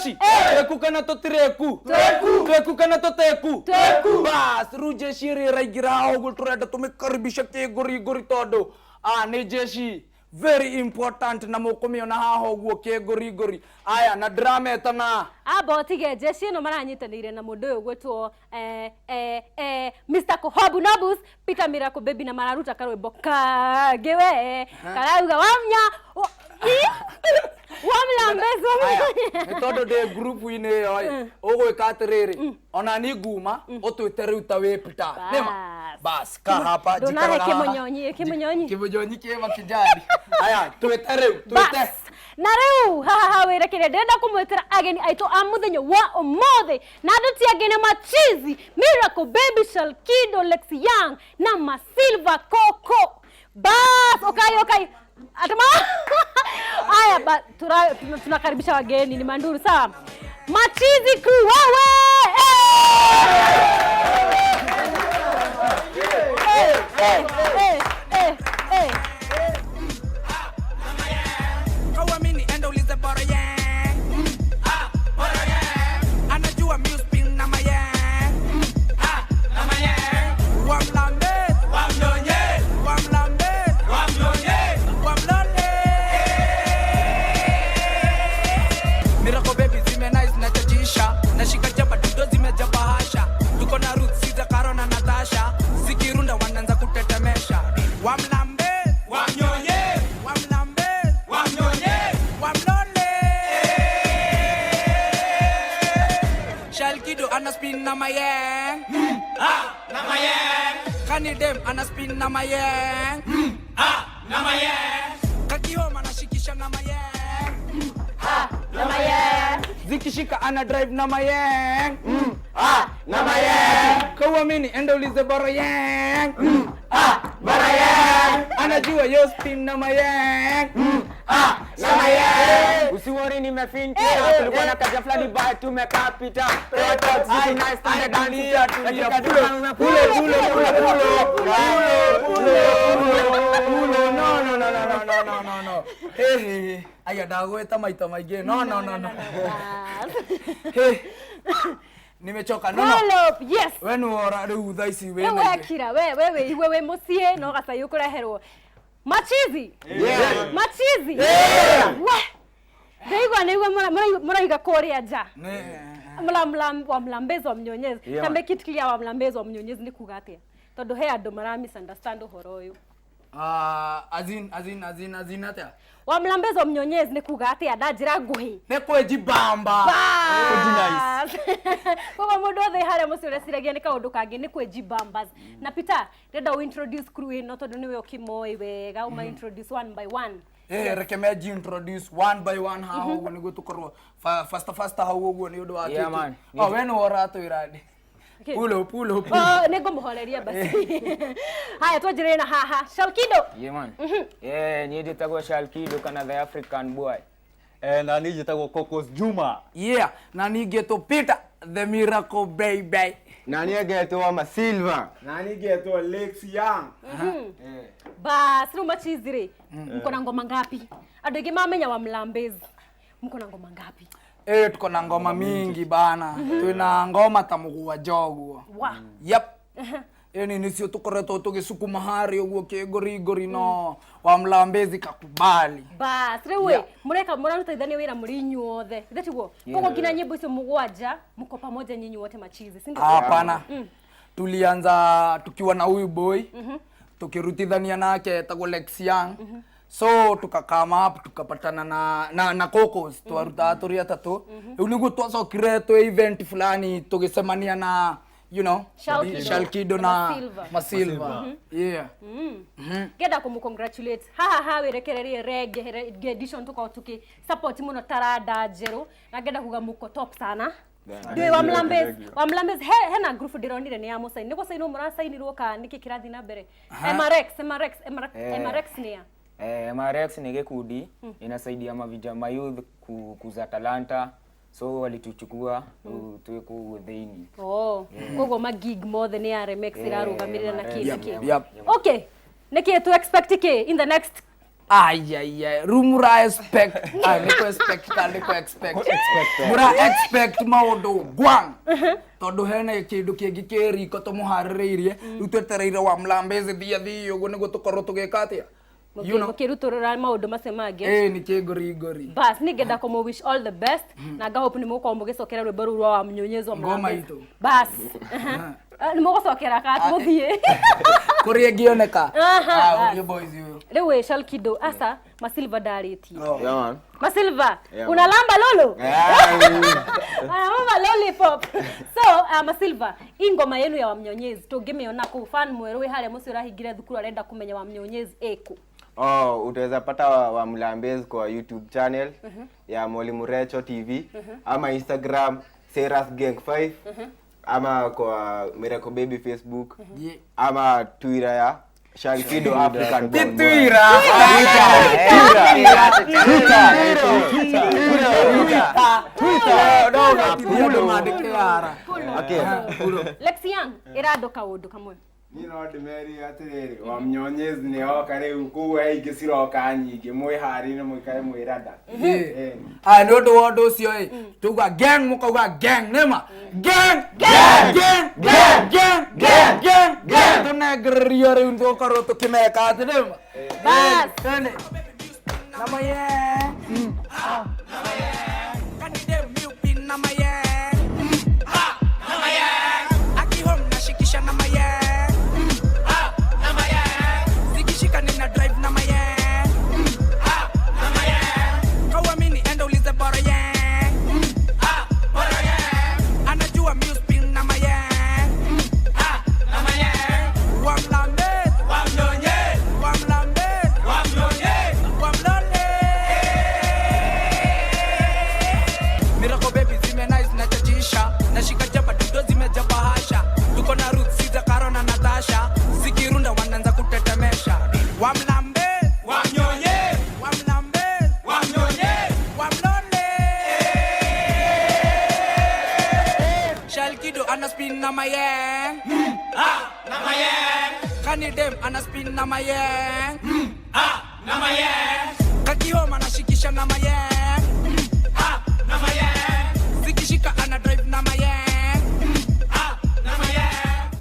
Jeshi tweku kana tutireku? Tweku kana tuteku? Bas riu jeshi ĩrĩa ĩraingĩra ũguo tũrenda tũmĩkaribisha kĩngũringũri tondũ nĩ jeshi very important na mũkũmĩona haha ũguo kĩngũringũri. Aya na ndĩrameta na Amba ũtige jeshi ĩno maranyitanĩire na mũndũ ũyũ gwĩtwo Mr. Kohobu Nobus Peter Miracle Baby na mararuta karwĩmbo kangĩ we karauga wamnya wamlambezi. Aya, nĩ tondũ ndĩ ngurubu-inĩ ĩyo ĩ, ũgwĩka atĩrĩrĩ, ona ni nguma ũtwĩte rĩu ta wĩ Peter nĩma. Bas. Bas ka hapa. Ndũnahe njikaraga haha. kĩmũnyonyi, kĩmũnyonyi. Kĩmũnyonyi kĩ makijani. Aya, twĩte rĩu, twĩte. Bas. Na rĩu haha ha wĩra kĩrĩa ndĩrenda kũmwĩtĩra ageni aitũ a mũthenya wa ũmũthĩ na andũ ti angĩ nĩ machizi Miracle Baby, Shalkido, Lex Young na Masilva Coco. Bas, ukai ukai atuma haya ba, tunakaribisha wageni ni manduru sawa. Machizi crew wewe, eh! Eh, eh, eh, eh. Hauamini, enda ulize bora yang. Ah, bora yang. Anajua mi spin na mayang. Ah, na mayang. Wamlambe, wamnyonye. Wamlambe, wamnyonye. Wamlole. Miracle Baby zime nice na chachisha. Nashika jaba dudo zimejaa bahasha. Tuko na Ruth, Caesar, Karo na Natasha. Zikirunda wanaanza kutetemesha. Wamlambe, wamnyonye. Wamlambe, wamnyonye. Wamlole. Shalkido ana spin na mayang. Ah, na mayang. Kani dem ana spin na mayang. Ah, na mayang. Kakihoma anashikisha na mayang. Zikishika ana drive na mayeng. Ah, na mayeng. Kauamini, enda ulize bora yang. Ah, bora yang. Anajua yo spin na mayeng. Ah, na mayeng. Usiwori nimefinkia, kulikuwa na kaja fulani baya tumekapita. Ai, ai, tulia, tulia. Pulo, pulo, pulo, pulo, pulo, pulo, pulo. No, no, no, no, no, no, no, no, no. Hey, hey, hey. Aya, ndagweta maita maingĩ. No, no, no, no. Bas. Hey. Nimechoka. No, no. Roll up, yes. We nĩwora rĩu thaa ici Rĩu wĩna ithuĩ. wekira we we wĩigue wĩ mũciĩ no gacai ũkũreherwo machizi machizi we ndaigua nĩigua mũraiga kũrĩa nja. Wa mlambezi wa mnyonyezi. Yeah, na man. make it clear, wa mlambezi wa mnyonyezi nĩ kuga atĩa tondũ he andũ mara misunderstand ũhoro ũyũ. Ah, azin azin azin azin atĩa? Wa mlambezi wa mnyonyezi nĩ kuga atĩa na njĩra nguhĩ? Nĩ kwĩjibamba. Bas. Koguo mũndũ othe harĩa mũciĩ ũreciragia nĩ kaũndũ kangĩ nĩ kwĩjibambas. Na Peter, ndĩrenda ũ introduce crew ĩno tondũ nĩwe ũkĩmoĩ wega, ũma introduce one by one. Eh, reke meji introduce one by one haha ũguo nĩguo tũkorwo faster faster hau ũguo nĩ ũndũ wa Yeah, kĩkĩ. man. Oh, we nĩwe ũratwĩra ndĩ. Okay. Pulo, pulo, pulo. Oh, nĩ ngũmũhoreria basi. Haya, twanjĩrĩrie na haha Shalkido. Yeah, man. Yeah, niĩ njĩtagwo Shalkido kana the African boy. Na niĩ njĩtagwo Cocos Juma. Yeah, na ningĩ tũ Peter the Miracle Baby. Na niĩ ngetwo Masilva. Na nigetwo Lex Young. Bas, rĩu machizi rĩ, mko na ngoma ngapi? Andũ aingĩ mamenya wa mlambezi, mko na ngoma ngapi? Eh, tuko na ngoma mingi bana. Twina ngoma ta mũgwanja ũguo. Wa. Yep. Ĩni nĩcio tũkoretwo tũgĩcukuma harĩa ũguo kĩngũringũri no wa mlambezi kakubali. Bas, rĩu ĩ, mũreka mũrarutithania wĩra mũrĩ inyuothe ithe tiguo? Koguo nginya nyĩmbo icio mũgwanja mko pamoja nyinyi wote machizi, si ndio? Hapana. Tulianza tukiwa na huyu boy, tukirutithania nake etagwo Lex Young. So tukakama up tukapatana na Cocos, twarutaga tũrĩ atatũ. Rĩu nĩguo twacokire twĩ event fulani tũgĩcemania na Shalkido. Shalkido Na na Masilva. Masilva. Yeah. Ngenda kũmũ congratulate haha ha wĩrekererie rege rege edition tũkorwo tũkĩ support mũno taranda njerũ na ngenda kuga muko top sana. Ndũĩ wa mlambezi, wa mlambezi hena group ndĩronire nĩ ya mũcaini nĩ gũcainwo mũracainirwo kana nĩkĩ kĩrathiĩ na mbere? MRX MRX MRX. MRX nĩ ya? MRX ni gĩkundi inasaidia mavija mayouth kuza talanta, so walituchukua twĩ kũu thĩinĩ. Oh, koguo magig mothe nĩ RMX ĩrarũgamĩrĩra na kĩ na Yep, kĩ. yep. Okay, nĩkĩ tu expect kĩ in the next Ayaya, rĩu mũra expect, ah, nĩ expect kana nĩ expect, mũra expect maũndũ gwang, tondũ hena kĩndũ kĩngĩ kĩ riko tũmũharĩrĩirie. Rĩu twetereire wa mlambezi thia thii ũguo nĩguo tũkorwo tũgĩka atĩa, you know. Mũkĩrutũrũra maũndũ macio mangĩ. Ĩ nĩ kĩngorigori. Bas, ningenda kũmũ wish all the best na ngahope nĩ mũgũkorwo mũgĩcokera rwĩmbo rũu rwa wa mnyonyezo wa Ngoma Mlambezi. itũ. Bas, nĩ mũgũcokera ka mũthiĩ kũrĩa ĩngĩoneka. Aha, Ah, bas. ũrio boys ũyũ. Rĩu ĩ Shalkido, asa Masilva ndarĩtie. Yeah, man. Masilva, Yeah, unalamba lolo. Yeah. Anamama lollipop. So, Masilva, hii ngoma yenu ya Wamnyonyezi tũngĩmĩona kũ? Fan mwerũ wĩ harĩa mũciĩ ũrahingire thukuru arenda kũmenya Wamnyonyezi ĩkũ? Oh, utaweza pata wa Mlambezi kwa YouTube channel ya Mwalimu Recho TV ama Instagram Seras Gang 5 ama kwa Miracle Baby Facebook ama Twitter ya Shalkido African Born Boy. Titwira. Twitter. No, no, mandĩke yara. Okay. Lexi Young, ĩrandũ kaũndũ kamwe. Niĩ no ndĩmerire atĩrĩrĩ, wa mnyonyezi nĩ oka rĩu, kũu he ingĩ ciroka nyingĩ, mwĩharĩrie mũikare mwĩrada. Eh. Aya, nĩ ũndũ wa ũndũ ũcio ĩ tuga gang, mũkauga gang nĩma gang gang gang gang gang gang gang gang, tũnengererio rĩu tũkorwo tũkĩmeka atĩ nĩma. Bas. Twende. Nama ye. Kanide miupi na mayeng. Ha, na mayeng. Akihom nashikisha na mayeng. Ha, na mayeng. Zikishika nina drive na mayeng. Ha, na mayeng. Kawamini enda ulize bora yeng. Ha, bora yeng. Anajua miuspin na mayeng. Ha, na mayeng. Wamlambe, wamnyonye. Wamlambe, wamnyonye. Wamlole. Miracle Baby zime nice nachachisha, nashika jaba dudo zimejaba hasha, tuko na Ruth Siza Karo na Natasha, zikirunda wanaanza kutetemesha. Wamlambe wamnyonye, wamlambe wamnyonye, wamlole. Shalkido ana spin na mayeng, ah na mayeng. Kanidem ana spin na mayeng, ah na mayeng. Kakihoma anashikisha na mayeng.